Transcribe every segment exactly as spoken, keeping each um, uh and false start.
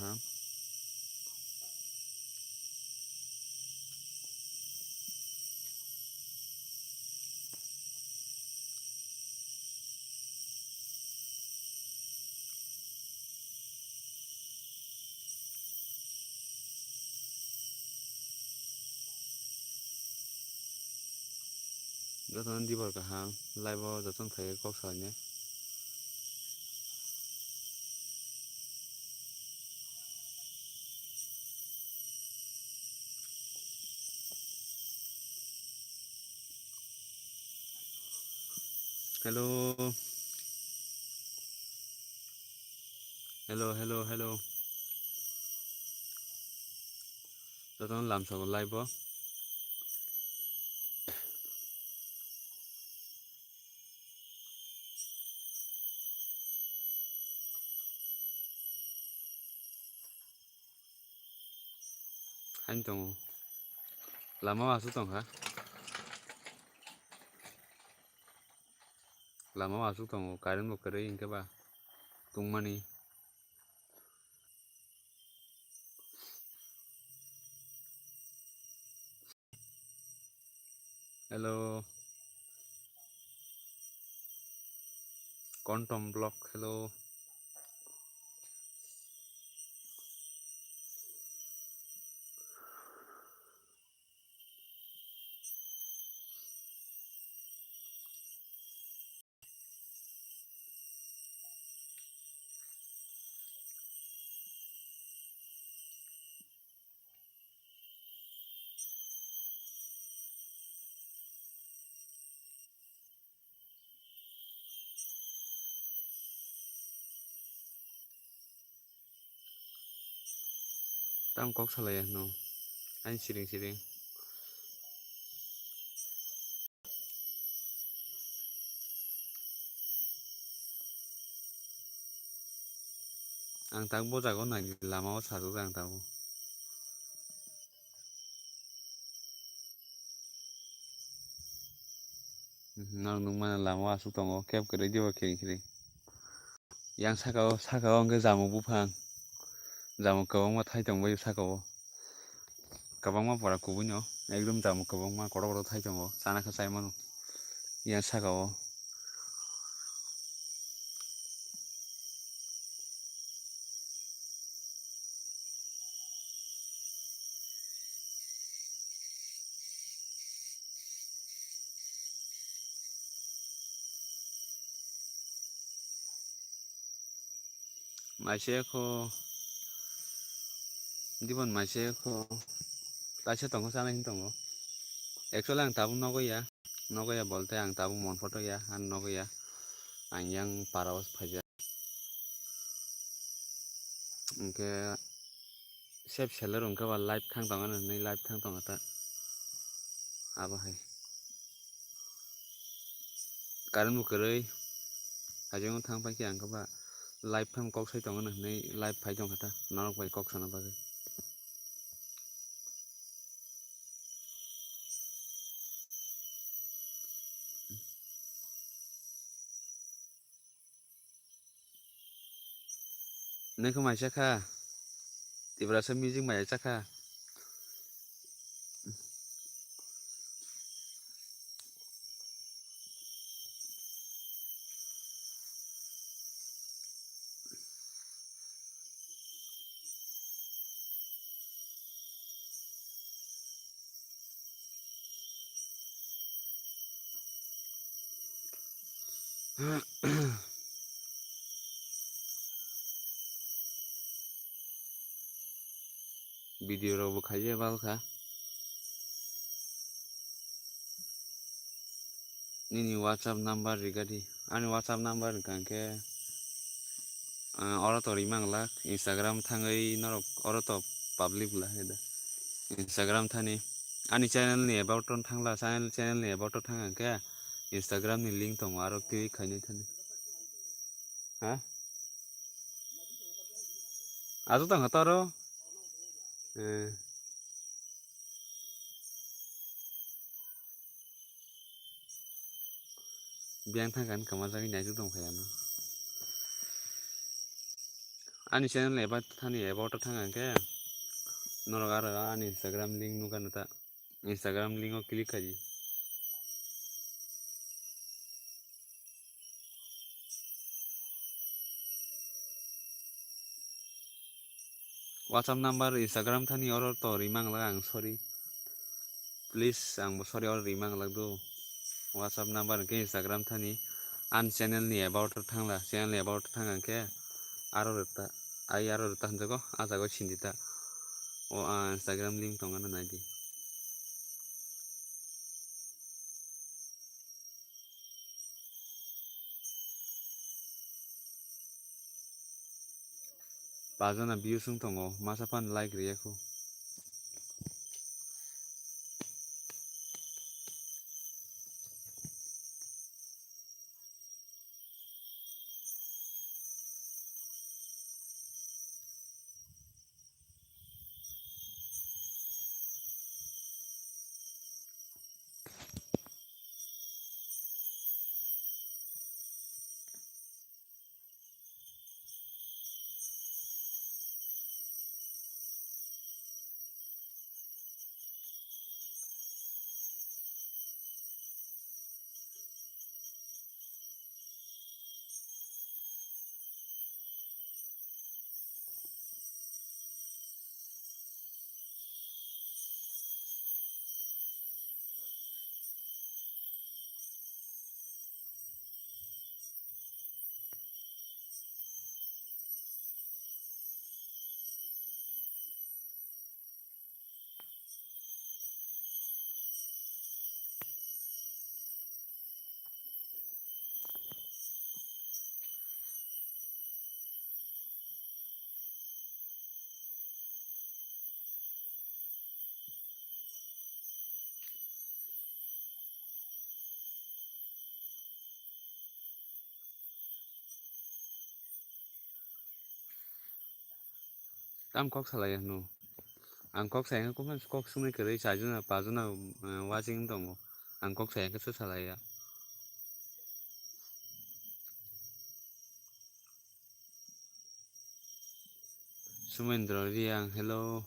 kaham. Jotono dibor kaham, live o jotono phai kok salainai. Hello. Hello, hello, hello. Jotono lamsogo live o. Haino tongo. Lama o aswk tongkha. Lama o aswk tongo, current bo kwrwi hinkhe ba tungmani. Hello. Kontom block, hello. Tamo kok salai ya hwno. Ani siring siring. Ang tak bo jaga o nai lama o sajak ang tabuk. Norok nukmani lama o aswk tongo, keb kwrwi diba khiring khiring. Yang saka o, saka o hwnkhe jamuk buphang, jamuk kwbangma thai tongbaio saka o, kwbangma pora kubuino ekdom jamuk kwbangma kotor kotor thai tongo, chana khe chai mano yang saka o. Maise kho dibon maise kho kaisa tongo, chana hin tongo. Actually ang tabuk nogo ya, nogo ya bolte ang tabuk mon photo ya, ang nogo ya, ang yang para o phaijak. Hwnkhe sep seller hwnkhe ba live thang tongo hinwi live thang tongo ta. Abo hai current bo kwrwi, hajeng thang paikhe ang khe ba live phano kok sai tongo hinwi live phai tongkha ta norok bai kok sana bagwi. Nokho mai chakha. Tiprasa music mai chakha. Video rok bo khaye bal kha. Nini WhatsApp number rigadi. Ani WhatsApp number hwnkha hwnkhe, ah, oro to rimang lak. Instagram thangwi norok oro to public la hai da. Instagram thani. Ani channel ni about to thangla, channel, channel ni about to thang hwnkhe Instagram ni link tongo aro click khainai thani. Ha? Ajo tong toro. Eh. Biyang thang kan kama jagwi nai tong phai ano. Ani channel ni about thani, about thang ang khe norok aro ani Instagram link nukha nata. Instagram link o click khaidi. WhatsApp number, Instagram thani oro to rimang la ang, sorry. Please, ang bo sorry, oro rimang lak do. WhatsApp number hwnkhe Instagram thani. An channel ni about thangla, channel ni about thang ang khe aro rwkta, ai aro rwkta hwnjago, ah jaga o sindi ta. O, ah, Instagram link tongna naidi. Pajana views wng tongo, masa phano like riyakho. Tam kok salai ya hwno. Ang kok sai khe kok sumui kwrwi chajuna pajuna, eh, watching tongo. Ang kok sai khe se salai ya. Sumendro Riang, hello.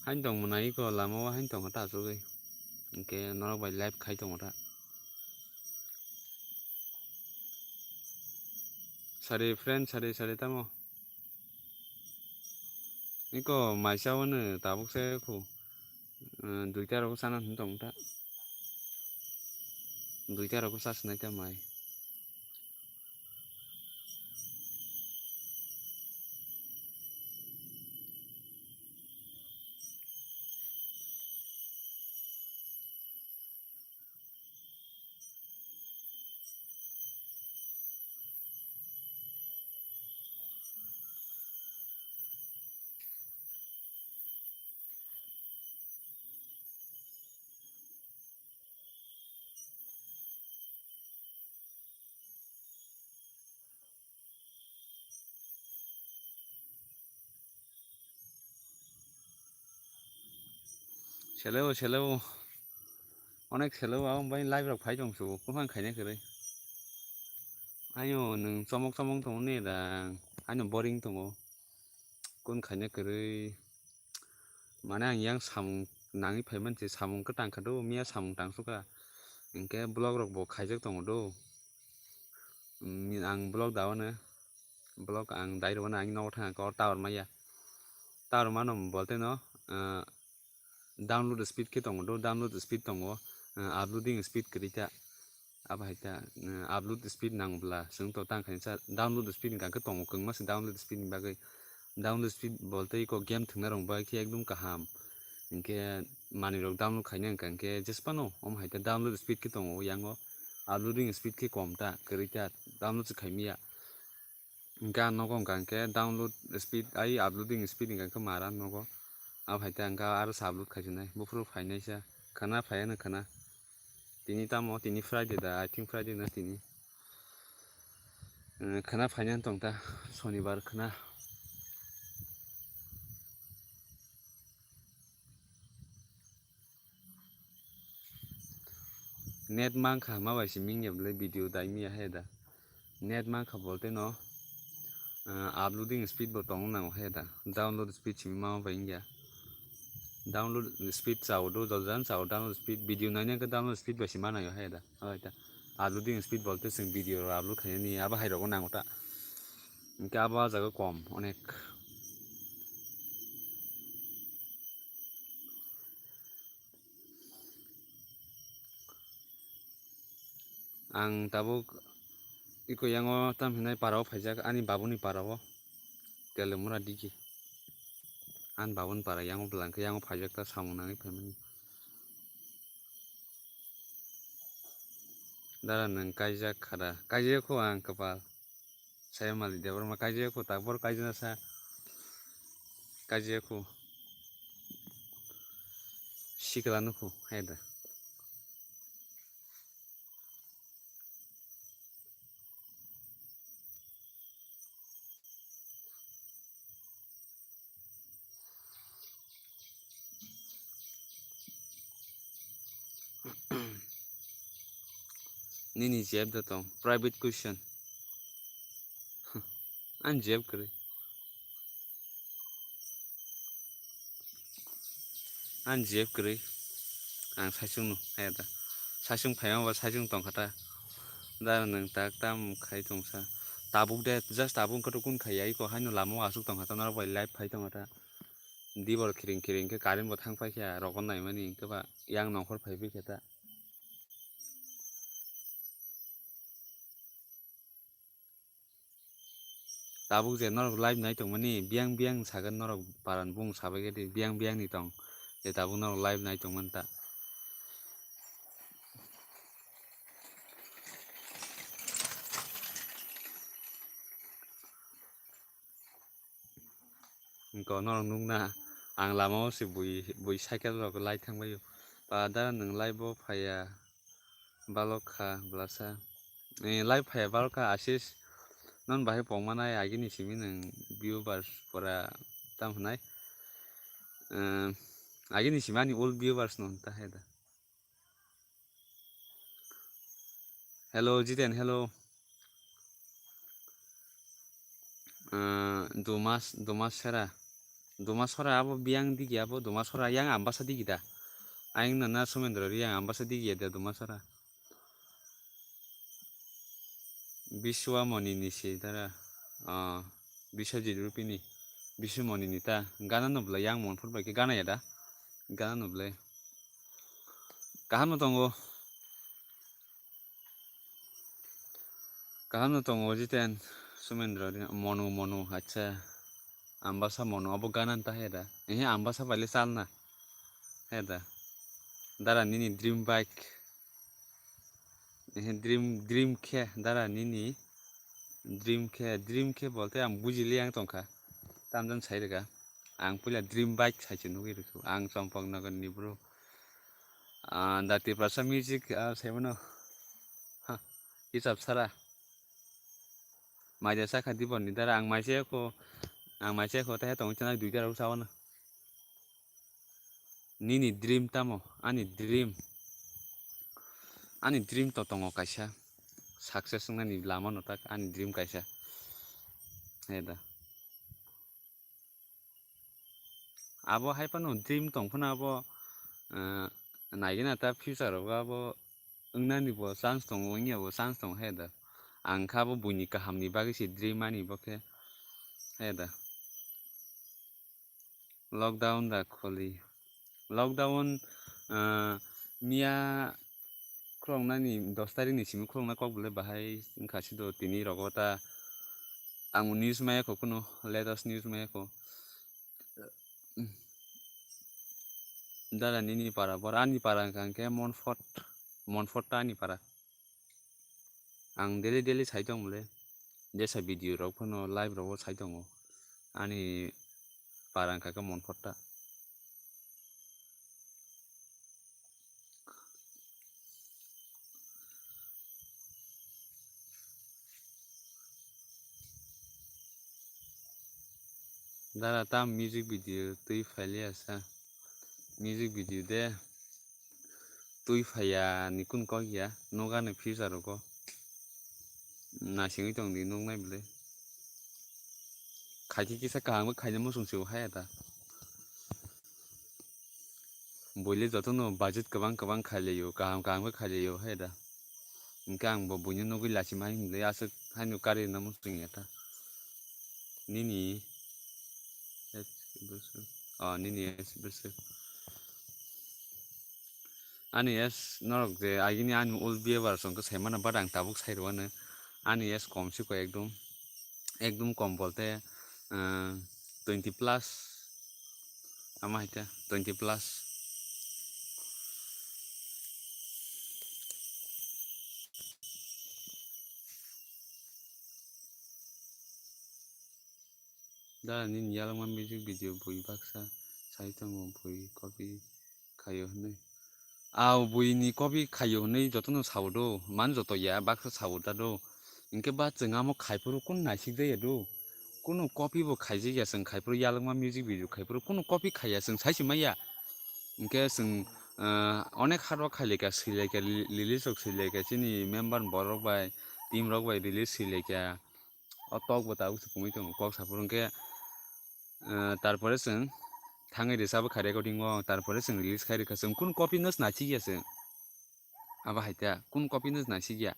Hain tong mwnai iko lama o hain tong ta asugwi. Hwnkhe norok bai live khai tongo ta. Sari friend, sari, sari tamo. Iko maisa wano tabuk se khu. Eh, duita rok sana hin tong ta. Duita rok sa sinai ta mai. Seleo, seleo. Onek seleo, aboni bagwi live rok phai tong sugo, buphang khaina kwrwi. Ayo, nwng chomok chomok tongo ne da, ano boring tongo. Kun khaina kwrwi. Mane ang yang samung nangwi phai man se, samung kwtang kha do, miya samung tang sukha. Hinkhe vlog rok bo khaijak tongo do. Mm, ang vlog da wano, vlog ang dai rwmano, ang nogo thang khe o tower maya. Tower mano bolte no, ah, download speed khe tongo do, download speed tongo, ah, uploading speed kwrwi ta. Abo hai ta, ah, upload speed nang bwla, chwng to tang khainsa download speed hwnkha khe tongo kwbangma se download speed ni bagwi. Download speed bolte iko game thwngna rok bai khe ekdum kaham. Hinkhe manwi rok download khaina hwnkha hinkhe jesa phano omo hai ta download speed khe tongo, yango uploading speed khe kom ta, kwrwi ta, download se khaimya. Hinkhe ang nogo hwnkha hinkhe download speed ai uploading speed hwnkha khe mara nogo. Abo hai ta hwnkha aro se upload khaisinai, buphuru phainaisa, khwna phaiya no khwna. Tini tamo, tini Friday da, I think Friday na tini. Eh, khwna phaina tong ta, Sonibar khwna. Net mankha ma bai simi wngya bwle video dai miya hai da. Net mankha bolte no, ah, uploading speed bo tong nango hai da. Download speed simi ma bai wngya. Download speed chao do, jojan chao download speed, video naina khe download speed bai simi ma naio hai da. Hai da. Uploading speed bolte chwng video rok upload khainani abo hai rogo nango ta. Hwnkhe abo ah jaga kom onek. Ang tabuk iko yango tam hinai para o phaijak, ani babuni para o, Telemura digi. Ani babuni para yango bwla hwnkhe yango phaijak ta samung nangwi phaimani. Dara nwng kaijak khada, kaijak kho ang kwpal. Saya malik Debbarma kaijak kho, takbor kaijana sa kaijak kho. Sikla nukho, hai da. Nini jeb da tong, private question. Ani jeb kwrwi. Ani jeb kwrwi. Ang saichung no, hai da. Saichung phaima ba saichung tongkha ta. Da nwng tak tam khai tongsa. Tabuk de, just tabuk wngkha to kun khai ya, iko haino lama o aswk tongkha ta, norok bai live phai tongkha ta. Dibor khiring khiring khe current bo thang paikha, rokon naimani hwnkhe ba yang nongkhor phai paikha ta. Tabuk je norok live nai tongmani, biyang biyang sagan norok paran bung sabai khe di, biyang biyang ni tong. Je tabuk norok live nai tongmani ta. Hwnkhe norok nukna, ang lama o se bui, bui cycle rok lai thang bai o. Ba da nwng live o phaiya balok kha bwlasa. Eh, live phaiya balok kha Ashish. Non bahai pongmanai agini simi nwng viewers pora tam hwnai. Eh, agini simi ani old viewers no ta hai da. Hello, Jiten, hello. Ah, Dumas, Dumasera. Dumasora abo biyang digi abo Dumasora yang Ambasa digi da. Ayang nana Sumendro ri yang Ambasa digi da Dumasora. Biswamoni ni se dara. Ah, Biswajit Rupini. Biswamoni ni ta. Gana no bwlai yang Monpur bai khe gana ya da. Gana no bwlai. Kaham no tongo. Kaham no tongo Jiten, Sumendro, Monu, Monu, acha. Ambasa Monu, abo gana ta he da. Ehe, Ambasa bai le chal na. He da. Dara nini dream bike. Ehe, dream, dream khe, dara nini dream khe, dream khe bolte ang buji le yang tongkha. Tamjani sai rega. Ang puila dream bike sai se nugwi rwkha. Ang Champaknagar ni bro. Ah, da Tiprasa music, ah, sai mano. Ha, hisab sara. Maida sakha dibor ni dara ang maise ko, ang maise ko ta he tong chana dui dara usa wana. Nini dream tamo? Ani dream. Ani dream to tongo kaisa. Success wngnani lama no tak ani dream kaisa. He da. Abo hai phano dream tong phano abo, eh, naigena ta future rogo abo wngnani bo chance tongo, wngya bo chance tongo he da. Ang kha bo buini kaham ni bagwi se dream ani bo khe he da. Lockdown da kholi. Lockdown, ah, miya khuloknani dos tarikh ni simi khulokna kok bwle bahai wngkha sido tini rogo ta ang news maya kho kuno latest news maya kho. Dara nini para bor ani para wngkha hwnkhe Monfort, Monfort ta ani para. Ang daily daily sai tong bwle. Jesa video rok phano live rogo sai tongo. Ani para wngkha khe Monfort ta. Dara tam music video twi phailiya sa. Music video de. Twi phaiya ni kun kok ya, nokani future rogo. Naisingwi tong di, nuknai bwle. Khaikhe kisa kaham khe khaina muchung se o haya da. Buile jotono budget kwbang kwbang khailaiyo, kaham kaham khe khailaiyo haya da. Hinkhe ang bo buino nugwi lachima hai hinwi aswk haino kari rwna muchung ya ta. Nini, oh, nini. Ani age norok je agini ani old viewers hwnkhe saimano, but ang tabuk sai rwano. Ani age kom se koi ekdum, ekdum kom bolte, ah, twenty plus, ama hai khe twenty plus. Da nini yalokma music video bui baksa sai tongo, bui copy khaio hwnwi. Au, bui ni copy khaio hwnwi jotono sao do, man joto ya, baksa sao da do. Hinkhe ba chwng amo khaiphuru kunu naisik jaya do. Kunu copy bo khaijak ya chwng khaiphuru yalokma music video khaiphuru kunu copy khaiya chwng sai se maya. Hinkhe chwng, ah, onek hard work khailai kha, swilaikha, li-, lyrics rok swilaikha, chini member borok bai, team rok bai lyrics swilaikha. O tok bo tabuk se pungwi tongo, kok saphuru hwnkhe, eh, tarpore chwng thangwi rwchabo kha recording o, tarpore chwng release khai rwkha, chwng kunu copy no naisik ya chwng. Abo hai ta, kunu copy no naisik ya.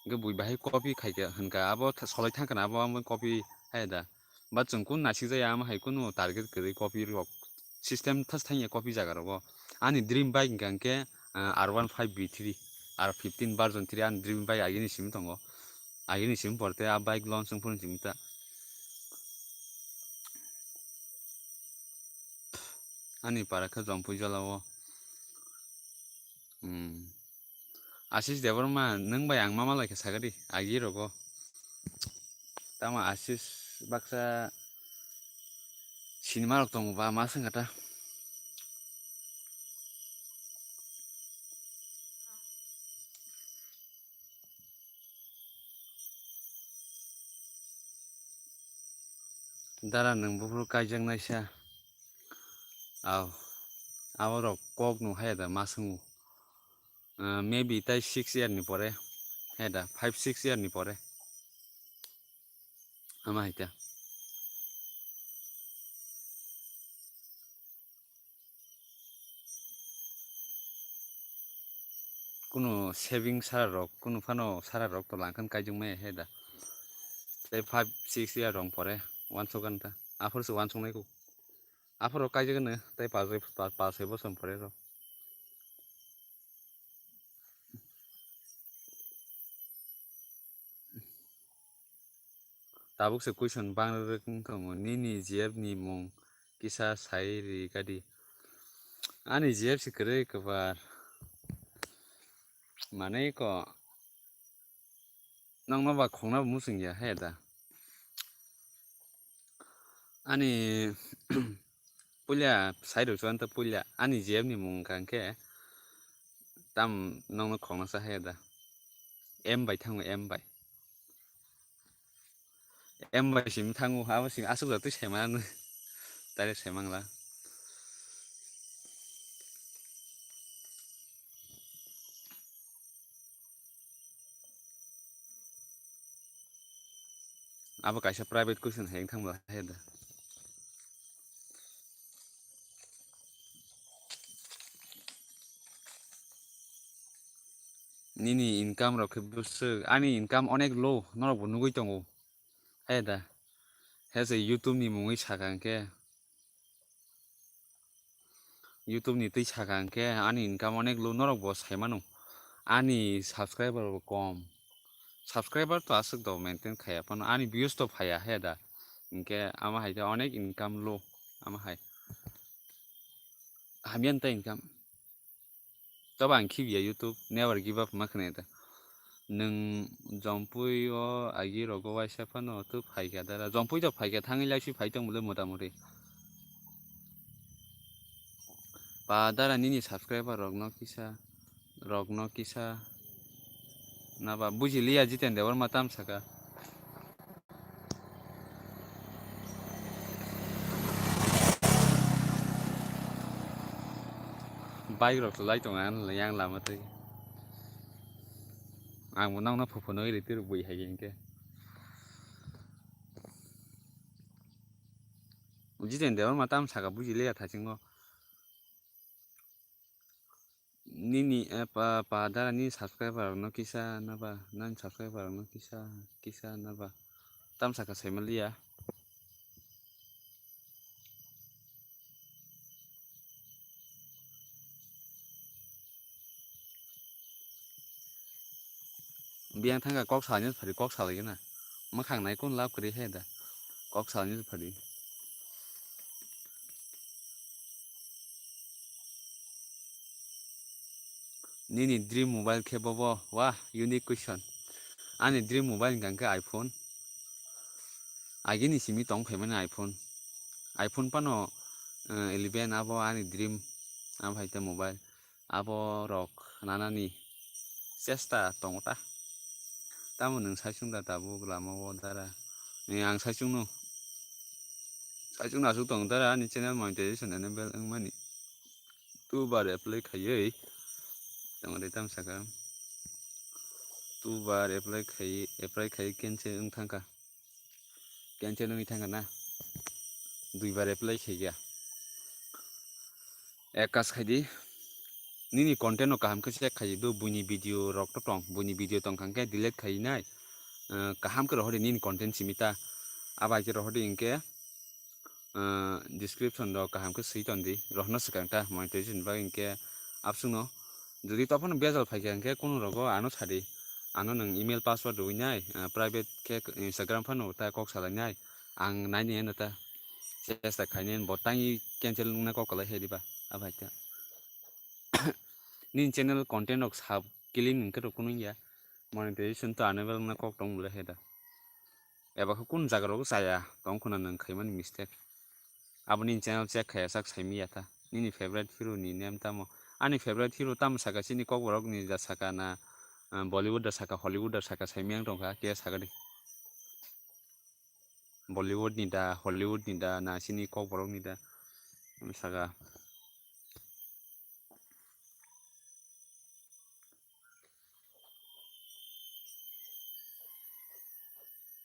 Hwnkhe bui bahai copy khai kha hwnka, abo tha-, solai thang khana, abo amo copy hai da. Ba chwng kunu naisik jaya, amo hai kunu target kwrwi copy rok. System thas thangya copy jaga rogo. Ani dream bike hwnka hwnkhe, ah, R one five B three, R fifteen version three ani dream bike agini simi tongo. Agini simi porte a bike launch wng phuru simi ta. Ani para khe Jompui jala o. Hmm. Ashish Debbarma, nwng bai ang ma malai khe sagadi, agi rogo. Tamo Ashish baksa sinima rok tongo ba, ma swngkha ta. Dara nwng buphuru kaijak naisa. Au, aborok kok no haya da ma swngo. Ah, maybe tai six year ni pore, heda five six year ni pore. Ama hai ta. Kunu saving sara rok, kunu phano sara rok to langkhan kaijak maya heda. Tai five six year rong pore, wansok ganta. Aphuru se wansok nai kuk. Aphuru kaijagano tei pass, pass, pass hai bosom pore rw. Tabuk se question bang rwk wng tongo, nini G F ni mung kisa sai ri gadi. Ani G F se kwrwi kwbar. Manwi ko nokno ba khokna bo muchung ya he da. Ani puila side o chuan ta puila ani G F ni mung wngkha hwnkhe tam nokno khokna cha he da. M bai thango, M bai. M bai simi thango, abo simi aswk da twi saimano. Direct saimangla. Abo kaisa private question hai wng thangma hai da. Nini income rok khe bwswk? Ani income onek low, norok bo nugwi tongo. Hai da. He se YouTube ni mungwi sakha hwnkhe. YouTube ni twi sakha hwnkhe ani income onek low, norok bo saimano. Ani subscriber bo kom. Subscriber to aswk do maintain khaiya phano. Ani views to phaiya he da. Hwnkhe ama hai khe onek income low. Ama hai. Hamya ta income. Tobo ang khibiya YouTube, never give up ma khwnai da. Nwng Jompui o agi rogo waisa phano tw phaikha dara. Jompui to phaikha, thangwi laisi phai tong bwle mota moti. Pa dara nini subscriber rokno kisa, rokno kisa. Na ba buji liya Jiten Debbarma tam saka. Bike rok chwlai tongo, ang yang lama twi. Ang bo nokno phuphuno iri twi rw bui hai hinkhe. Jiten Debbarma tam saka buji liya thasingo. Nini, eh, pa, pa dara nini subscriber rokno kisa naba, nani subscriber rokno kisa, kisa naba. Tam saka saimaliya. Biyang thangkha kok salani phari kok salai gana. Mwkhang nai kun lab kwrwi he da. Kok salani phari. Nini dream mobile khe bobo? Wah, unique question. Ani dream mobile hwnkha khe iPhone. Agini simi tong phaimani iPhone. iPhone phano, eh, eleven abo ani dream. Abo hai khe mobile. Abo rok nanani chesta tongo ta. Tamo nwng saichung da tabuk lama o dara. Eh, ang saichung no. Saichung no aswk tongo dara ani channel monetization enable wngmani. Two bar apply khaiwi. Tamo de tam saka. Two bar apply khaiwi, apply khaiwi cancel wng thangkha. Cancel wngwi thangkha na. Dui bar apply khaikha. Ek kas khaidi. Nini content no kaham khe check khai do, buini video rok to tong, buini video tong kha khe delete khai nai. Eh, kaham khe rohor di nini content simi ta. Abo hai khe rohor di hinkhe, eh, description rok kaham khe swi ton di. Rohorno swkang ta monetization bagwi hinkhe abswkno. Jodi tophano bejal phai kha hinkhe kunu rogo ano sa di. Ano nwng email password rwui nai, eh, private khe Instagram phano ta kok salai nai. Ang naini heno ta. Chesta khaini bo tangwi cancel wngna kok kwlai khe diba, abo hai ta. Nini channel content rok sab clean wngkhe rok kunu ya. Monetization to enable wngna kok tong bwlai khe da. Eba khe kun jaga rok chaya tong khuna nwng khaimani mistake. Abo nini channel check khaya sak saimi ya ta. Nini favorite hero ni name tamo? Ani favorite hero tamo saka chini kokborok ni da saka na, ah, Bollywood da saka, Hollywood da saka saimi ang tongkha, khe saka di. Bollywood ni da, Hollywood ni da, na chini kokborok ni da, wng saka.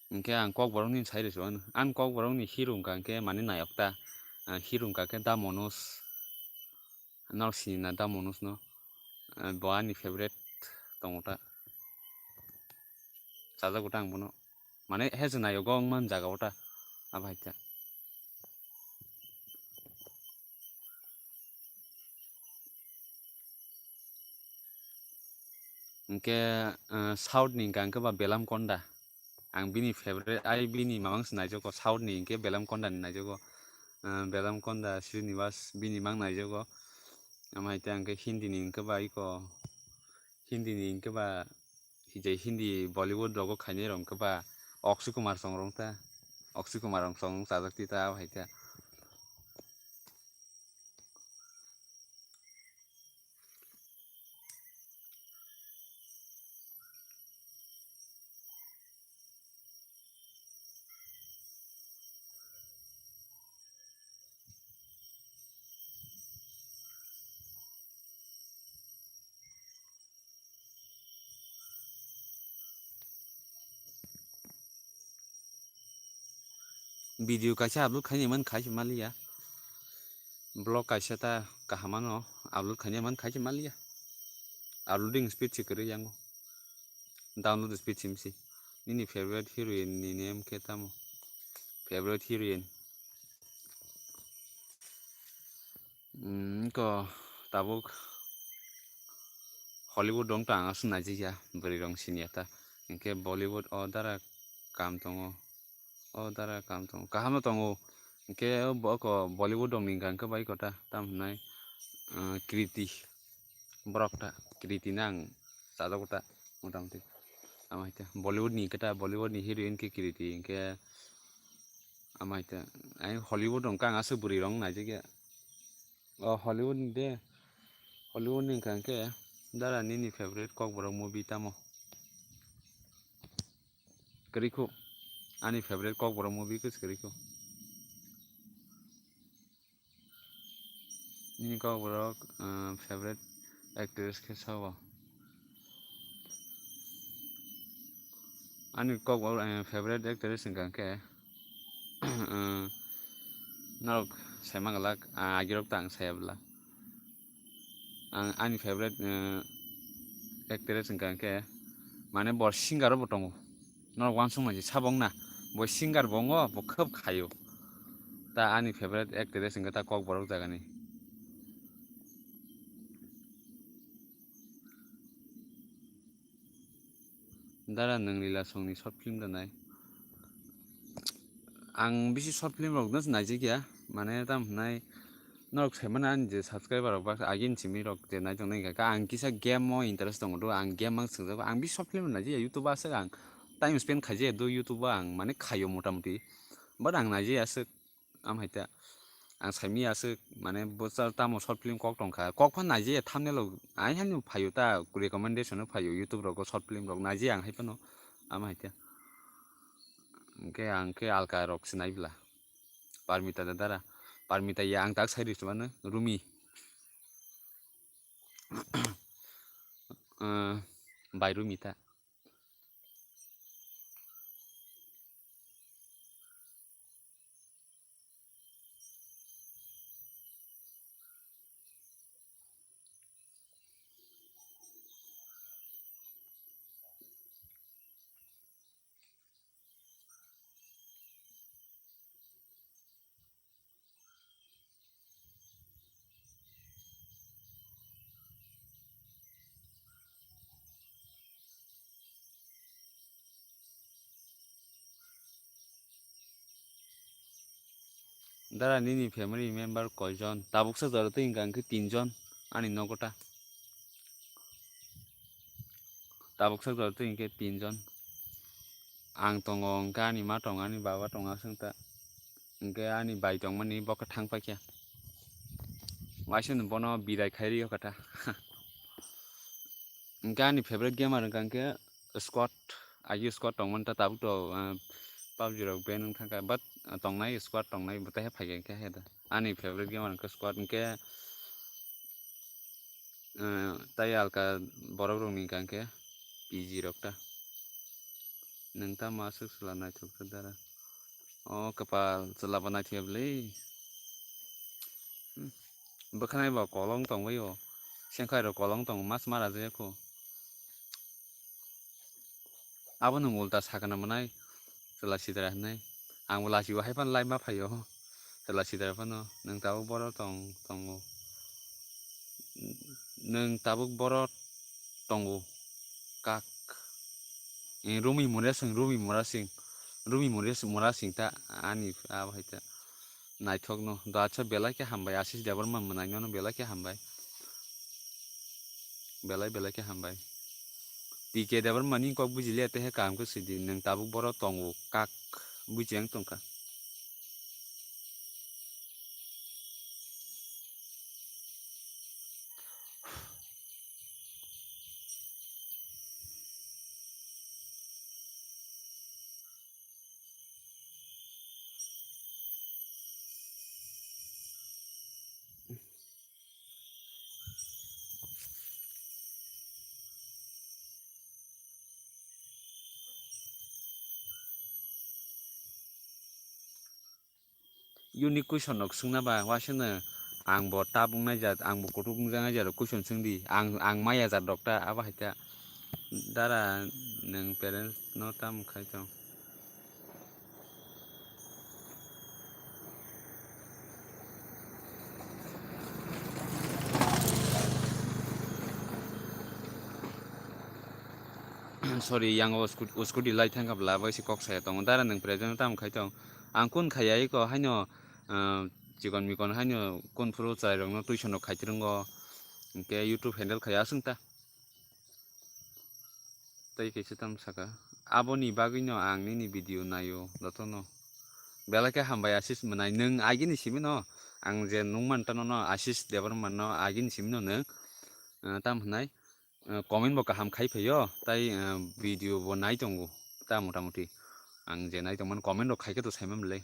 Hinkhe ang kokborok ni sai rwchuk ano. Ang kokborok ni hero wngkha hinkhe mani nayok ta, ah, hero wngkha khe Da Manoj. Norok sini na Da Manoj no? Ah, bo ani favorite tongo ta. Chajago ta ang bono. Mane he chwng nayogo wng man jaga o ta. Abo hai ta. Hinkhe, ah, South ni hwnkha hinkhe ba Belam Konda. Ang bini favorite, ai bini mamang se naijago, South ni hinkhe Belam Konda ni naijago. Ah, Belam Konda Srinivas bini mang naijago. Amai te ang khe Hindi ni hinkhe ba iko, Hindi ni hinkhe ba hijai Hindi Bollywood rogo khainai rok hinkhe ba Akshay Kumar song rong ta, Akshay Kumar rong song rong chajak ti ta abo hai ta. Video kaisa upload khaini man khai maliya. Vlog kaisa ta kaham ano upload khaini man khai maliya. Uploading speed se kwrwi yango. Download speed simsi. Nini favorite heroine ni name khe tamo? Favorite heroine. Hmm, ko tabuk Hollywood dong ta ang aswk naijak ya, bwrwi rong sini ya ta. Hinkhe Bollywood o dara kam tongo, o dara kam tongo, kaham no tongo. Hinkhe o bo-, ko Bollywood dong ni hwnkha hinkhe bai kota tam hinai, ah, Kriti, borok ta Kriti nang. Chajago ta, motamoti. Ama hai ta Bollywood ni khe ta, Bollywood ni heroine khe Kriti, hinkhe ama hai ta, ai Hollywood rong kang aswk bwrwi rong naijak ya. O Hollywood ni de, Hollywood ni hwnkha hinkhe dara nini favorite kokborok movie tamo? Kwrwi khu, ani favorite kokborok movie khe kwrwi khu. Nini kokborok, ah, favorite actress khe sabo? Ani kokborok, eh, favorite actress hwnkha khe, eh, norok saima glak, ah, agirok ta ang saya bwla. Ang, ani favorite, eh, actress hwnkha khe, mane bo singer bo tongo. Norok uansukma se sabo wngna, bo singer bo wngo, bo khub khaio. Ta ani favorite actress hwnkhe ta kokborok jagani. Dara, nwng Lila songni short film rwnai? Ang bisi short film rokno naijakya, mane tam hwnai norok saimano ani je subscriber rok bak agini simi rok je naitongnai hwnkha khe ang kisa game o interest tongo do, ang game ang swngjak, ang bisi short film rok naijakya, YouTube o aswk ang time spend khaijaya do, YouTube o ang mane khaio motamuti, but ang naijakya aswk. Am hai ta. Ang saimi aswk, mane, bo cha-, tamo short film kok tongkha. Kok phan naijaya, thumbnail rok, ai haino phaio ta, recommendation o phaio, YouTube rogo short film rok naijaya ang hai phano. Am hai ta. Hwnkhe ang khe alka rok se nai bwla. Parmita da dara. Parmita ya ang tak sai rw mano, Rumi. Eh, bai Rumi ta. Dara, nini family member koijon? Tabuksa jora twi hwnkha hwnkhe tinjon ani nogo ta. Tabuksa jora twi hwnkhe tinjon. Ang tongo, hwnkhe ani ma tongo, ani baba tongo aswk ta. Hwnkhe ani bai tongmani bo khe thang paikha. Waisa no bono birai khai rio kha ta. Hwnkhe ani favorite gamer hwnkha hwnkhe Squad, agi squad tongmani ta tabuk to, ah, PUBG rok ban wng thangkha, but, ah, tongnai squad tongnai bwtaihe phaikha hwnkhe he da. Ani favorite gamer hwnkhe squad hwnkhe, ah, tai alka borok rokni hwnkha hwnkhe P G rok ta. Nwng tamo aswk chwla naithok khe dara? O kwpal chwla bo naithok ya bwlwi. Hmm. Bwkhanai bo kolong tongbaio. Sengkhairok kolong tongo, mas mara jaya kho. Abo nwng ulta sakana mwnai, chwla sidra hinwi. Ang bo lachio hai phano laima phaio. Chwla sidra phano nwng tabuk boro tong, tongo. Nwng tabuk boro tongo. Kak. Eh, Rumi Murasing, Rumi Murasing. Rumi Murasing, Murasing ta ani abo hai ta. Naithokno. Do acha belai khe hambai, Ashish Debbarma mwnai nono belai khe hambai. Belai belai khe hambai. T K Debbarma ni kok buji le te he kaham khe sidi, nwng tabuk boro tongo, kak buji ang tongkha. Unique question rok swngna ba, wasano ang bo tab wngnai jat, ang bo kutuk wngjak nai jat rok question swngdi, ang, ang maya jat rok ta, abo hai ta. Dara, nwng parents no tamo khai tong? Sorry, yang o scooty, o scooty lai thangkha bwla, bai se kok saya tongo. Dara, nwng present tamo khai tong? Ang kun khaya iko haino, ah, chikon mikon haino kun phuru chwrai rokno tuition rok khai twrwngo. Hwnkhe YouTube handle khaya aswng ta. Tei kaisa tamo saka, aboni bagwino ang nini video naio jotono. Belai khe hambai Ashish mwnai, nwng agini simi no, ang je nukman tano no Ashish Debbarma no agini simi no nwng, ah, tamo hwnai, ah, comment bo kaham khai phaio, tai, ah, video bo nai tongo ta motamuti. Ang je nai tongmani comment rok khai khe to saimani le.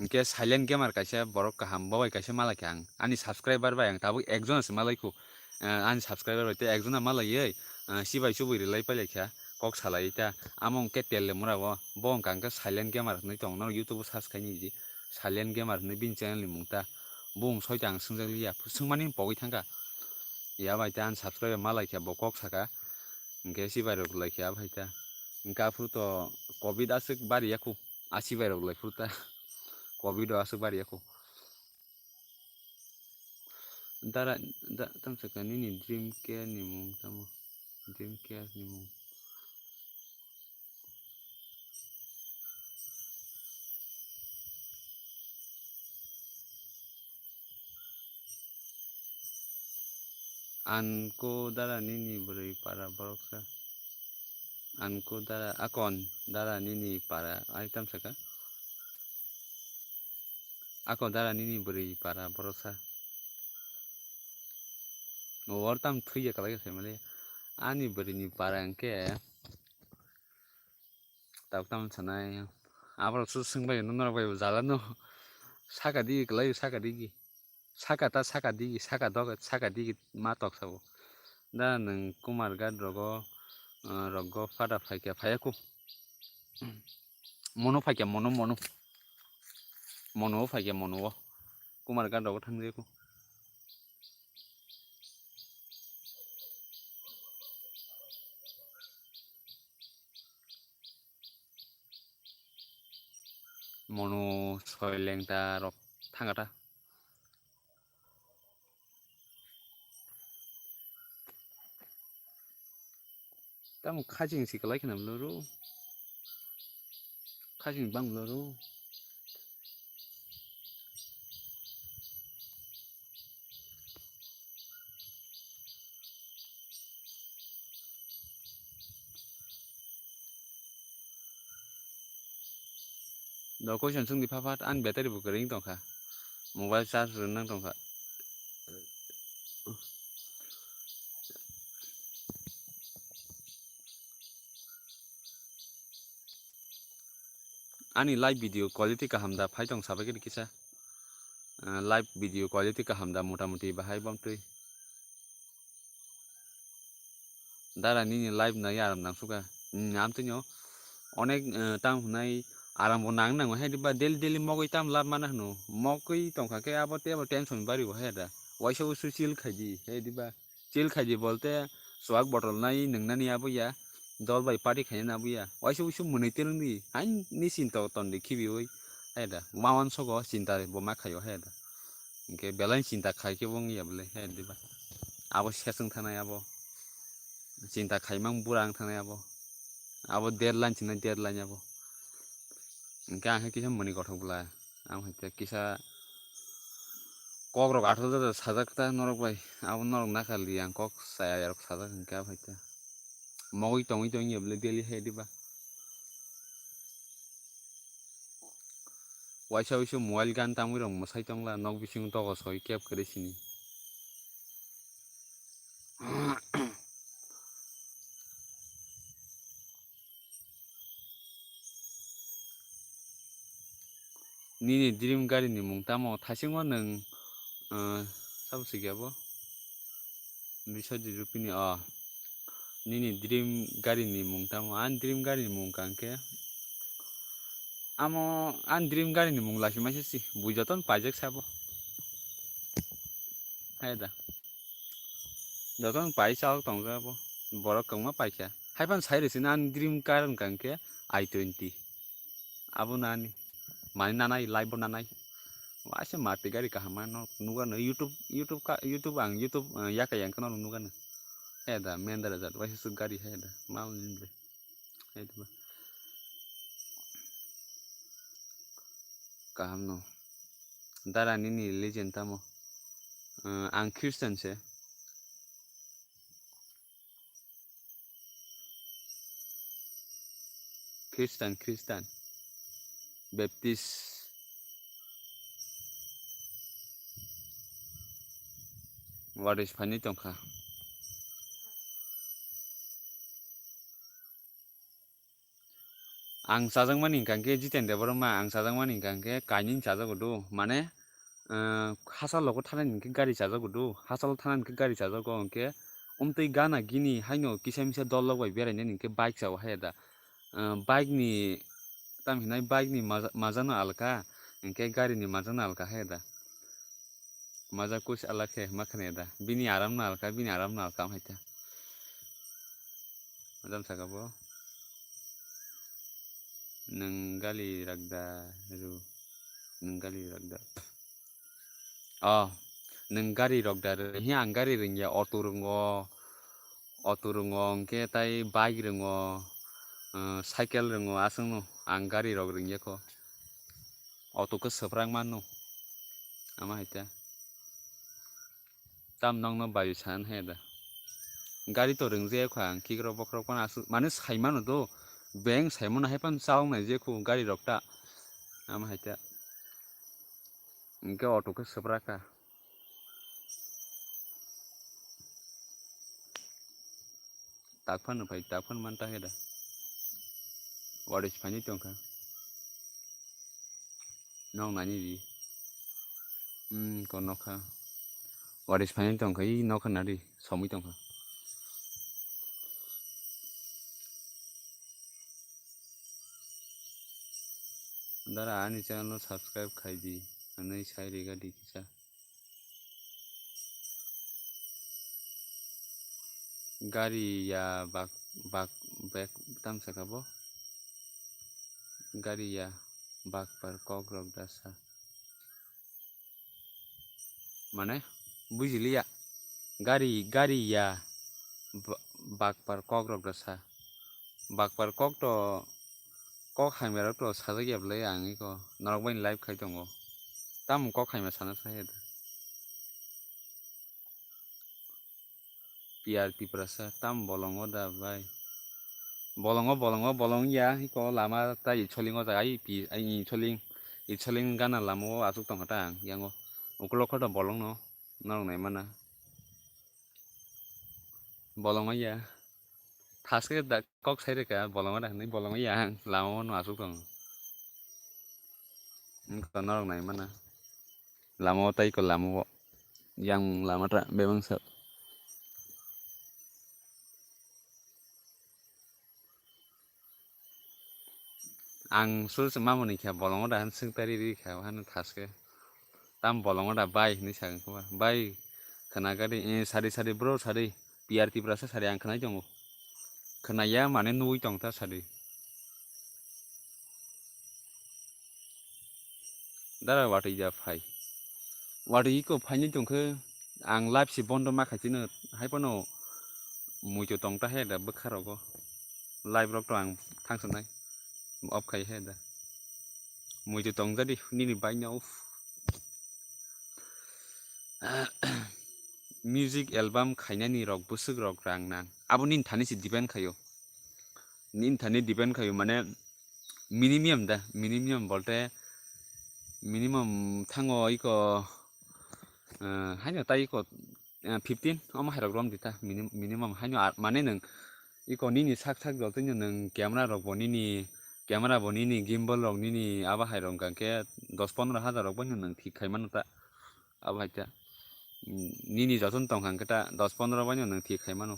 Hwnkhe silent gamer kaisa borok kaham, bo bai kaisa malaikha ang. Ani subscriber bai ang tabuk ekjona se malaikhu. Eh, ani subscriber bai tei ekjona malaiwi, eh, sibai subui rwlai pailaikha, kok salai ta. Amo hwnkhe Telemura o. Bo wngkha hwnkhe silent gamer hwnwi tong. Norok YouTube o search khai nai di. Silent gamer hwnwi bini channel ni mung ta. Bo wng soi ta ang swngjak liya. Swngmani pogwi thangkha. Ya bai ta ani subscriber malaikha, bo kok saka. Hwnkhe sibai rok rwlaikha bai ta. Hwnkhe aphuru to covid aswk bari yakhu. A sibai rok rwlai phuru ta. Covid o aswk bari yakhu. Dara, da, tamo sakha nini dream care ni mung tamo? Dream care ni mung. Anko dara nini bwrwi para boroksa. Anko dara, akon dara nini para, ai tamo sakha? Ako dara nini bwrwi para boroksa. O, or tam thwiya kwlai khe mali. Ani bwrwini para hwnkhe tabuk tamo sanai. Aborok se swngbai no norok bai bo jala no. Saka di kwlai saka di gi. Saka ta saka di gi, saka dok saka di gi ma tok sabo. Da nwng Kumar Ghat rogo, ah, rogo pada phaikha phaiya ku. Mono phaikha mono mono. Mono o phaikha mono o. Kumar Ghat rogo thangjaku. Mono soileng ta rok thangata. Tamo khajing si kwlai kheno bwlwrw. Khajing bang bwlwrw. Do question swngdi pha pha, ani battery bo kwrwi wng tongkha, mobile charge rwnang tongkha. Ani live video quality kaham da phai tong sabai khe kisa. Ah, live video quality kaham da, motamuti bahai bomtwi. Dara nini live nai aram nang suka. Hmm, amtwino onek, eh, tam hwnai aram bo nang nango hai diba daily daily mogwi tam lab mana hwno. Mogwi tongkha khe abo tei abo tension bari bo hai da. Waisa usu chill khaidi hai diba. Chill khaidi bolte swak bottle nai nwngnani abo ya. Dol bai party khainani abo ya. Waisa usu mwnwi telwngdi. Haini chinta tondi khibiwi hai da. Wawan sogo chinta bo ma khaio hai da. Hwnkhe belai chinta khai khe bo wngya bwle hai diba. Abo seswng thanai abo. Chinta khaimang bura wng thanai abo. Abo deadline chini deadline abo. Hwnkhe ang khe kisa mwnwi kothok bwla. Ang hai khe kisa kokrok athok jora sajak ta norok bai. Abo norok nakha li ang kok chaya yarok sajak hwnkhe abo hai khe. Mogwi tongwi tongya bwle daily hai diba. Waisa waisa mobile gan tangwi rok mwsai tongla nok bisingo dogo soi kep kwrwi sini. Nini dream gari ni mung tamo? Thaisingo nwng, ah, sabo sigi abo? Biswajit Rupini, ah. Nini dream gari ni mung tamo? Ani dream gari ni mung kang khe. Amo ani dream gari ni mung lasi maisa si. Bui jotono paijak sabo. Hai da. Jotono pai chawk tongjak abo. Borok kwbangma paikha. Haiphano sai rwsino ani dream car wngkha hwnkhe I twenty. Abono ani. Mani nanai, life bo nanai. Waisa Maruti gari kaham mano nukha no YouTube, YouTube ka, YouTube ang YouTube, eh, yakai yang kheno nukha no. Hai da, Mahindra jat, waisa suk gari hai da. Ma wngkha. Hai da. Kaham no. Dara nini religion tamo? Eh, ang Christian se. Christian, Christian. Baptist. What is funny tongkha? Ang chajakmani hwnkha khe Jiten Debbarma, ang chajakmani hwnkha khe kainwi chajago do, mane, eh, hachal logo thanani hwnkhe gari chajago do, hachalo thanani hwnkhe gari chajago, hwnkhe umtwi gana gini haino kisa misa dol rok bai berainani hwnkhe bike chao haya da. Eh, bike ni, tam hinai bike ni maja, maja no alka, hwnkhe gari ni maja no alka haya da. Maja kuch alag hai, ma khane da. Bini aram no alka, bini aram no alka, am hai ta. Majam saka bo. Nwng gali ragda ru. Nwng gali ragda. Oh, nwng gari ragda ru. Hi ang gari ringya, auto ringo. Auto ringo, hwnkhe tai bike ringo. Uh, cycle ringo, aswk no. Ang gari rok ringya kho. Auto khe swprak mano. Ama hai ta. Tam nokno bai san he da. Gari to ringjak kha ang kikrok bokrok phano aswk mane sai mano do. Beng sai mano hai phano chawng nai je khu gari rok ta. Ama hai ta. Hwnkhe auto khe swprak kha. Tak phano phai, tak phano man ta he da. Waris phani tongkha. Nok nani di. Hmm, ko nokha. Waris phani tongkha, i nokha nari, somwi tongkha. Dara ani channel no subscribe khai di, hwnwi sai riga di kisa. Gari ya bak, bak, bek tam saka bo. Gari ya bakpar kok rok da sa. Mane, bujiliya. Gari, gari ya ba-, bakpar kok rok da sa. Bakpar kok to, kok hamya rok to sajak ya bwlai ang iko. Norok bai live khai tongo. Tamo kok hamya sana sa ya da. P R Tiprasa tam bolongo da bai. Bolongo, bolongo, bolong ya, iko lama ta isolingo ta, ai pi, ai isoling, isoling gana lama o asuk tongkha ta ang, yango. Ukulok kho da bolong no, norok nai mana. Bolongo ya. Thaske da kok sai reka, bolongo da hinwi bolongo ya, lama o no asuk tongo. Wngkha norok nai mana. Lama o tai ko lama o. Yang lama ta bebang sa. Ang sul se mamoni kha bolongo da han sing tari ri kha han thaske. Tam bolongo da bai hinwi sa kha ba. Bai khna gari, eh, sari sari bro sari. P R Tiprasa sari ang khnai tongo. Khnaya mane nugui tong ta sari. Dara watwi ja phai. Watwi iko phaini tongkhe ang live se bondo ma khaitino hai phano muitu tong ta he da bwkha rogo. Live rok to ang thangsanai off khai he da. Muitu tong jadi nini bai no uff. Music album khainani rok bwswk rok rang nang. Abo nini thani se depend khaio. Nini thani depend khaio mane minimum da, minimum bolte minimum thango iko, eh, haino tai iko, eh, fifteen omo hairok rom di ta minim-, minimum haino ar mane nwng iko nini sak sak jotoi no nwng camera rok bo nini, camera bo nini, gimbal rok nini abo hai rok hwnkha khe dos pondro hajar rok bai no nwng thik khai mano ta. Abo hai ta, mm, nini joto no tong kha hwnkhe ta dos pondro bai no nwng thik khai mano.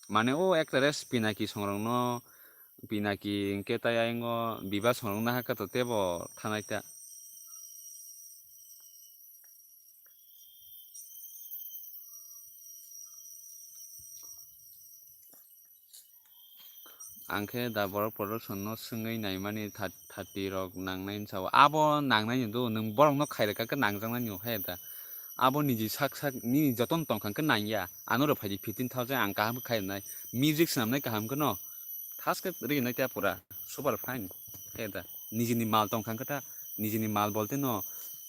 Mane o actress Pinaki songrokno, Pinaki hwnkhe tai ayang o Biba songrokno hakha to tebo thanai ta. Ang khe da borok production no swngwi naimani thirty rok nangnai hinsa o. Abo nangnai ni do, nwng borok no khairokha khe nangjaknai ni o hai da. Abo niji sak sak nini joto no tong kha khe nang ya. Ano rw phaidi fifteen thousand ang kaham khe khairoknai. Music swnamnai kaham khe no. Thaske rinai ta pura super fine. Hai da. Nijini mal tong kha khe ta. Nijini mal bolte no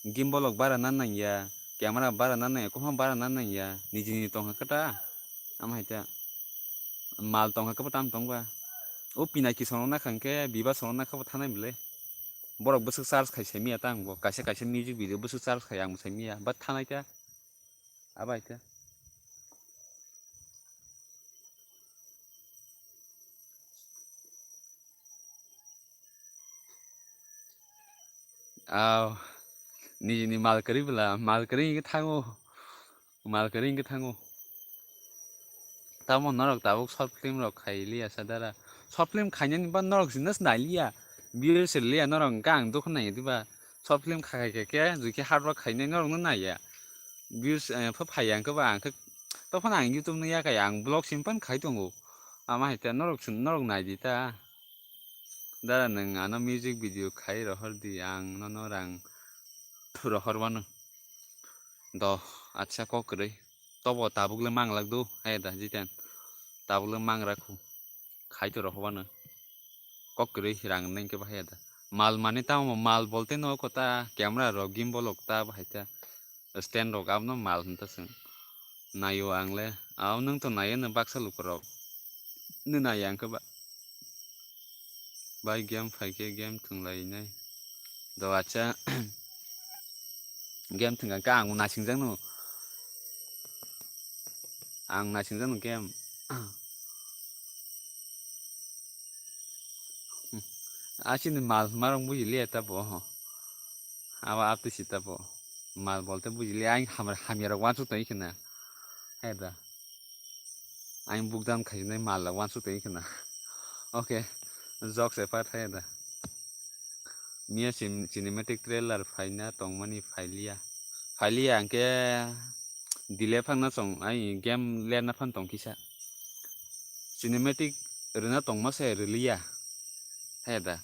gimbal rok bara nan nang ya. Camera bara nan nang ya. Kophang bara nan nang ya. Nijini tong kha khe ta. Am hai ta. Mal tong kha khe bo tam tong ba. O Pinaki songrok na kha khe Biba songrok na kha bo thanai bwle. Borok bwswk charge khai sai miya ta ang bo. Kaisa kaisa music video bwswk charge khai ang bo sai miya. But thanai ta. Abo hai ta. Aw, nijini mal kwrwi bwla, mal kwrwi hwnkhe thango. Mal kwrwi hwnkhe thango. Tamo norok tabuk short film rok khai liya sa dara. Short film khainani ba norok sino nai liya. Views rw liya norok hwnkhe ang dukhu naiya diba. Short film khai khai khe, jui khe hard work khainai norok no naiya. Views, eh, pha phaiya hwnkhe ba ang khe, tophano ang YouTube no yakhai, ang vlog simpan khai tongo. Ama hai ta norok sun-, norok nai di ta. Dara nwng ano music video khai rohor di, ang nono rang rohor mano. Do, acha kok kwrwi. Tobo tabuk le manglak do, hai da Jiten. Tabuk le mangra khu. Khai to rohor mano. Kok kwrwi rang nang khe bahai da. Mal mani tamo mal bolte no kota camera rok gimbal rok ta bahai ta. Stand rok abono mal hinta chwng. Naio ang le. Ao nwng to naio no baksa lukurok. Nw nai ang khe ba. Bai game phai khe game thwng lai nai. Do acha. Game thwng khe ang naising jak no. Ang naising jak no game. Asini mal marong buji liya ta bo. Abo aptwi si ta bo. Mal bolte buji liya, ang hamar hamya rok wansuk tong khna. Hai da. Ang bukdam khainai mal rok wansuk tong khna. Okay. Jokes apart hai da. Miya cin-, cinematic trailer phaina tongmani phailiya. Phailiya hwnkhe delay phangna chong, ai game lerna phan tong kisa. Cinematic rwna tongma se rwliya. Hai da.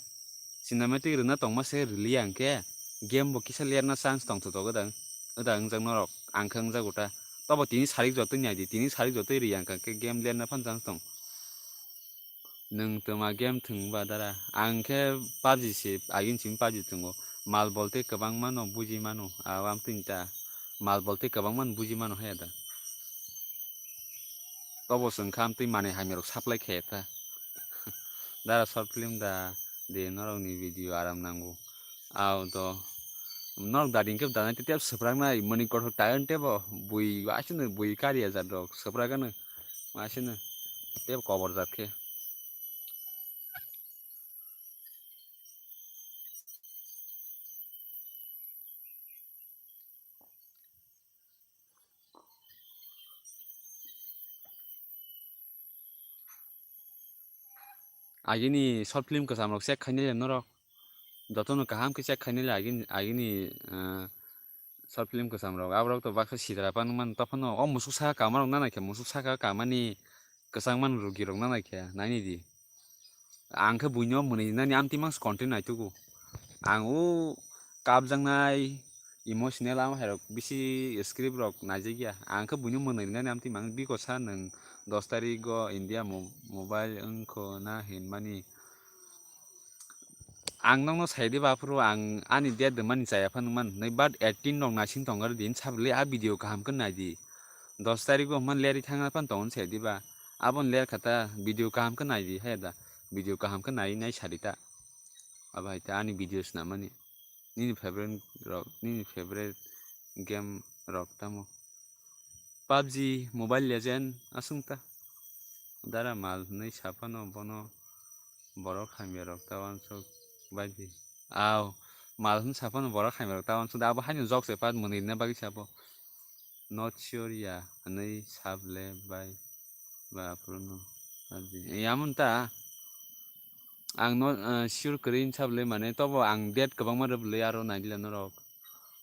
Cinematic rwna tongma se rwliya hwnkhe game bo kisa lerna chance tongthotok wdang, wdang wngjak norok, ang khe wngjago ta. Tobo tini sarik jotoi nai di, tini sarik jotoi rwya hwnkhe game lerna phan chance tong. Nwng twma game thwng ba dara? Ang khe PUBG se, agini simi PUBG thwngo. Mal bolte kwbangma no buji mano, abo amtwini ta. Mal bolte kwbangma no buji mano hai da. Tobo chwng kha amtwi manwi hamya rok supply khe ta. Dara short film da de norok ni video aram nango. Ao do. Norok dadi hwnkhe danai tei tep swpraknai mani kothok ta wng tebo bui asino bui kari ajat rok swprak ano. Asino tebo kobor jat khe. Agini short film kwcham rok check khainai le norok. Jotono kaham khe check khainai le agini, agini, ah, short film kwcham rok. Aborok to baksa sidra phan man, tophano o musuk saka kama rok nanai khe, musuk saka kamani kwchangma rugi rok nanai khe, naini di. Ang khe buino mwnwi nani amtwi mangsa content naitugo. Ang o kapjaknai emotional ama hai rok bisi script rok naijak ya. Ang khe buino mwnwi nani amtwi mang biko sa nwng dos tarik o India mo-, mobile wngkho na hinmani. Ang nokno sai di ba phuru ang ani date rwmani chaya phano man hwnwi, but eighteen rok naising tongo re din sabole a video kaham khe nai di. Dos tarik o hwnma lerwi thangna phano tongo sai di ba. Aboni ler kha ta video kaham khe nai di hai da. Video kaham khe nai nai sa di ta. Abo hai ta ani video swnamani. Nini favorite rok, nini favorite game rok tamo? PUBG, Mobile Legend, aswng ta. Dara mal hwnwi sa phano bono borok hamya rok ta uansuk bai di. Aw, mal hwn sa phano borok hamya rok ta uansuk da. Abo haino jokes se pat mwnwi rwna bagwi se abo. Not sure ya hwnwi sable bai ba aphuru no PUBG. Yamon ta. Ang no, eh, sure kwrwi hwn sable mane tobo ang date kwbangma rwbwlwi aro naidila norok.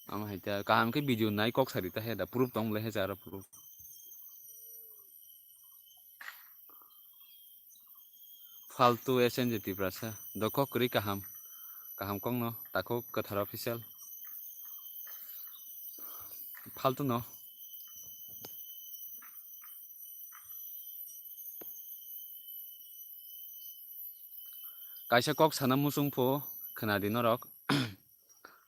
Amo hai ta kaham khe video nai kok sari ta he da proof tong le he jaro proof. Faltu S N J Tiprasa, do kok kwrwi kaham. Kaham kokno, takhuk kwthar official. Faltu no. Kaisa kok sana muchung pho, khna di norok.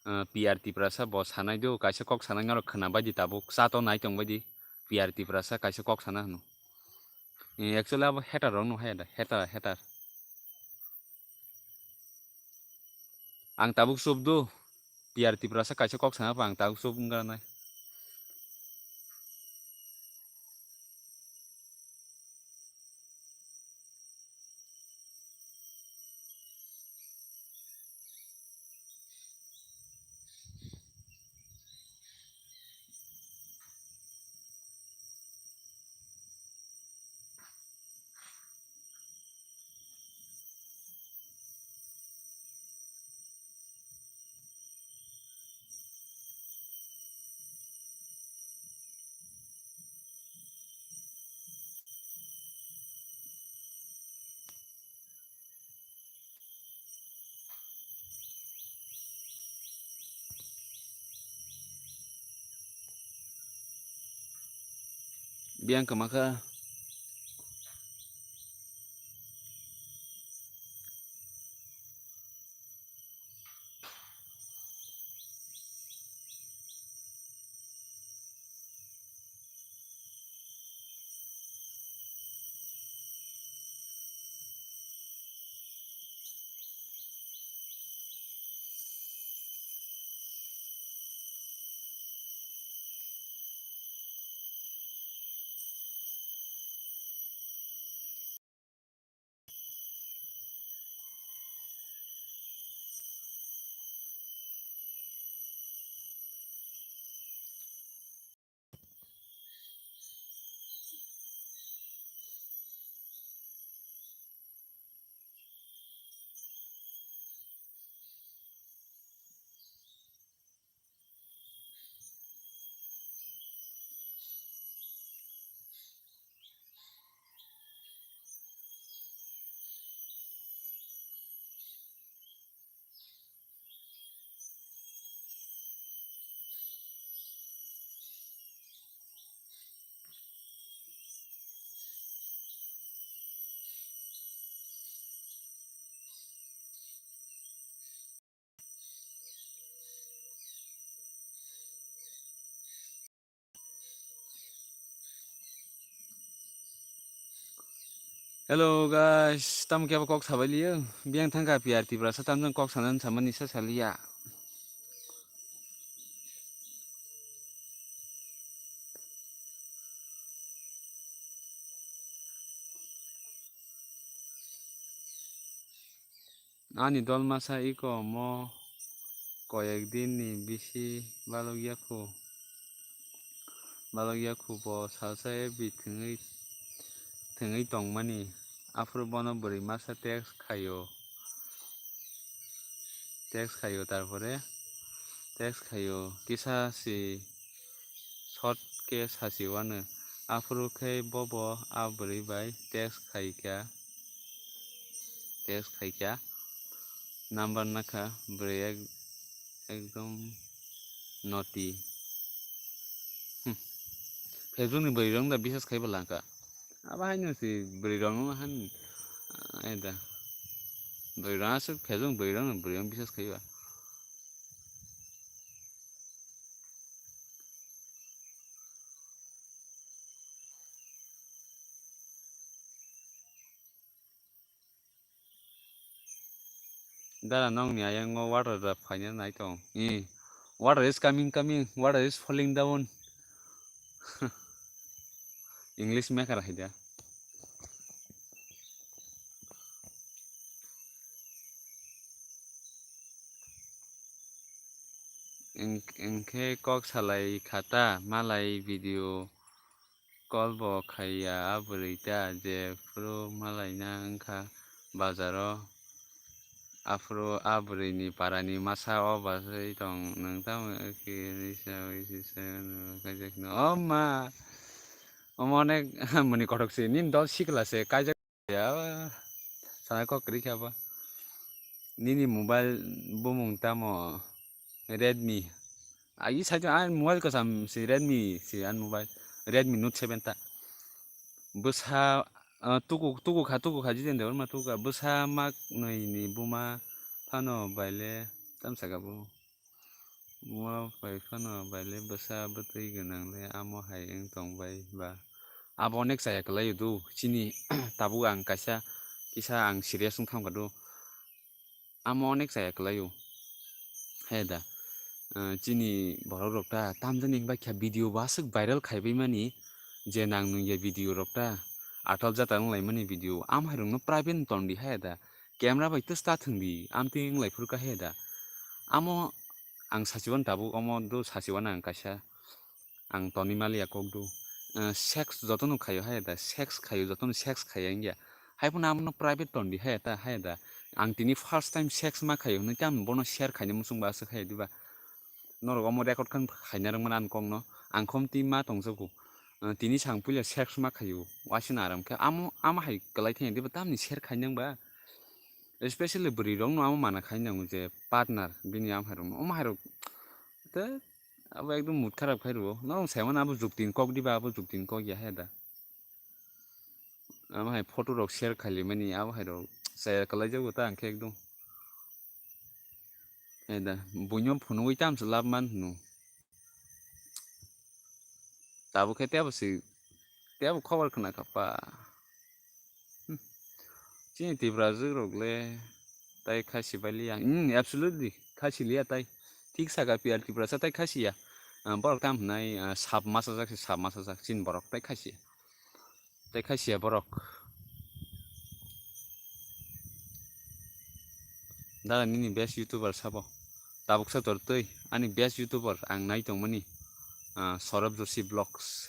Ah, P R Tiprasa bo sanai do, kaisa kok sanai norok khna bai di tabuk, cha to nai tong bai di. P R Tiprasa kaisa kok sana hwno. Eh, actually abo hater rok no hai da, hater, hater. Ang tabuk chup do, P R Tiprasa kaisa kok sana pha ang tabuk chup wngkha nai. Biyang kwma kha. Hello guys, tamo khe abo kok sabai liyo. Biyang thangkha P R Tiprasa, tamjani kok sanani samani sa saliya. Ani dol masa iko omo koyek din ni bisi balok ya khu, balok ya khu bo salsa F B thwngwi, thwngwi tongmani. Aphuru bono bwrwi masa text khaio, text khaio, tarpore text khaio, kisa si short khe sasi wano. Aphuru khe bobo a bwrwi bai text khaikha, text khaikha, number nakha bwrwi ek-, ekdom noti. Hmm. Facebook ni bwrwi rok da bisas khaibo langkha. Abo haino si bwrwi rok no han, ah, ai da. Bwrwi rok aswk Facebook bwrwi rok no bwrwi rok bisas khaiba. Dara nokni ayang o water da phaina nai tong. Eh, water is coming, coming, water is falling down. English maker hai da. Eng-, engkhe kok salai kha ta, malai video call bo khaiya a bwrwi ta, je phuru malaina wngkha bazaro, aphuru a bwrwini parani masa o basui tong, nwng tamo khe risa wi si sai mano, kaijakno, o ma, omo onek mani kothok se, nini dol sikla se, kaijak. Ya, sana kok kwrwi khe abo. Nini mobile bumung tamo? Redmi. Agi saichung ani mobile kwcham si Redmi si ani mobile. Redmi Note seven ta. Bwsa, ah, tuku, tuku kha, tuku kha, Jiten Debbarma tuku kha. Bwsa mak nwi ni buma phano baile tamsaka bo. Buma bai phano baile bwsa bwtwi gwnang le amo hai wng tong bai ba. Abo onek chaya kwlai o do, chini tabuk ang kaisa kisa ang serious wng thang kha do. Amo onek chaya kwlai o. He da, eh, chini borok rok ta tamjani wng bai kha video bo aswk viral khai bai mani je nang nung ya video rok ta atal jata wng lai mani video. Am hai rok no private ton di he da. Camera bai twsta thwng di, amtwi wng lai phuru kha he da. Amo ang sachiwano tabuk, omo do sachiwano ang kaisa, ang toni maliya kok do. Eh, sex jotono khaio he da, sex khaio, jotono sex khaiya wngya. Hai phano amono private ton di he ta, he da. Ang tini first time sex ma khaio hwnwi khe ang bono share khaina muchung ba aswk he diba. Norok omo record khan khaina rwngmani ang kokno. Ang khom twi ma tongjago. Eh, tini sang puila sex ma khaio, wasina aram khe amo, amo hai kwlai thangya diba tamni share khainang ba. Especially bwrwi rokno amo mana khai nango je partner bini amhai rokno, omo hai rok te Abo ekdom mood kharap khai rwo. Norok sai mano abo juktin kok diba, abo juktin kok ya he da. Amo hai photo rok share khaili mani, abo hai rok chaya kwlai jago ta hwnkhe ekdom. He da, buino phunugwi tamse lab man hwno. Tabuk khe tebo se, tebo khobor khna kha pa. Hmm. Chini Tiprajwk rok le tai khasi bai liya. Hmm, absolutely, khasi liya tai. Thik saka P R Tiprasa tai khasi ya. Ah, borok tam hwnai, ah, sap masajak se, sap masajak chini borok tai khasi ya. Tai khasi ya borok. Dada nini best YouTuber sabo. Tabuksa tor twi ani best YouTuber ang nai tongmani, ah, Saurabh Joshi Vlogs.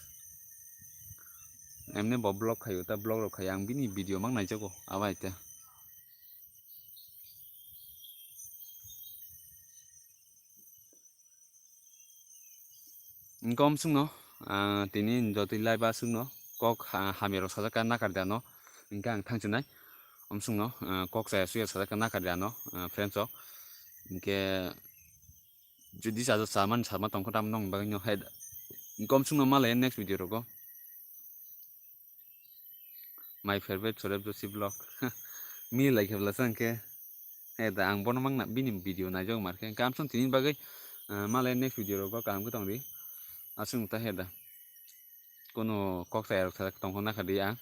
Emni bo vlog khaio, ta vlog rok khaio, ang bini video mang naijago, abo hai ta. Engkhe omswkno, ah, tini jotoi live aswkno kok ha-, hamya rok sajak kha nakar da no, engkhe ang thangsinai. Omswkno, ah, kok chaya suya sajak kha nakar da no, ah, friends rok. Engkhe jodi sajak saman sama tongkha tam nong bagwi no hai da. Engkhe omswkno malai next video rogo. My favorite Saurabh Joshi Vlog. Mili lai khe bwlasa hwnkhe. He da, ang bono mangna bini video naijak mar khe. Hwnkhe amsong tini bagwi, ah, malai next video rogo kaham khe tongdi. Aswk ta he da. Kono kok chaya rok sajak tongkha nakha di ang.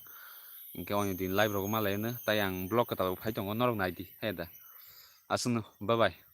Hwnkhe oni din live rogo malai no. Tai ang vlog kwtal phai tongo norok naidi. He da. Aswkno. Bye bye.